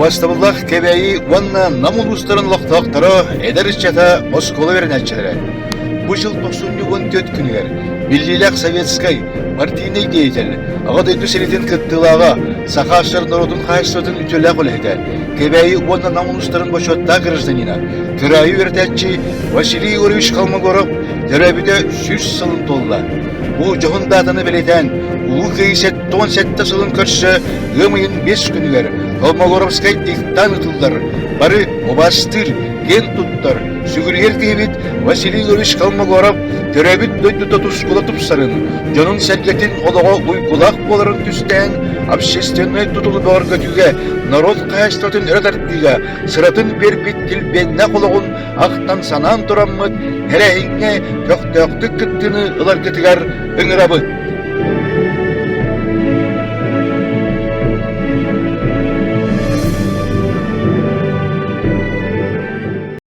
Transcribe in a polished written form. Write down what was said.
Убастабыллаах Кэбээйи уонна Нам улуустарын олохтоохторо, эдэр ыччата, оскуола үөрэнээччилэрэ! Бу дьыл тохсунньу 14 күнүгэр биллиилээх советскай, партийнай деятель, Аҕа дойду сэриитин кыттыылааҕа, Саха АССР норуотун хаһаайыстыбатын үтүөлээх үлэһитэ, Кэбээйи уонна Нам улуустарын бочуоттаах гражданина, кыраайы үөрэтээччи Василий Егорович Холмогоров төрөөбүтэ 100 сылын туолла. Бу дьоһун даатаны бэлиэтээн, Улуу Кыайыы 77 сылын көрсө ыам ыйын 5 күнүгэр Холмогоровскай диктант ыытыллар. Бары убаастыыр, киэн туттар, сүгүрүйэр киһибит Василий Егорович Холмогоров төрөөбүт дойдута тускула тупсарын, дьонун-сэргэтин олоҕо уйгулаах буоларын түстээн, общественнай тутулу бөҕөргөтүүгэ, норуот хаһаайыстыбатын өрө тардыыга сыратын биэрбит килбиэннээх олоҕун ахтан-санаан тураммыт, тэрээһиҥҥэ көхтөөхтүк кыттыыны ыларгытыгар ыҥырабыт.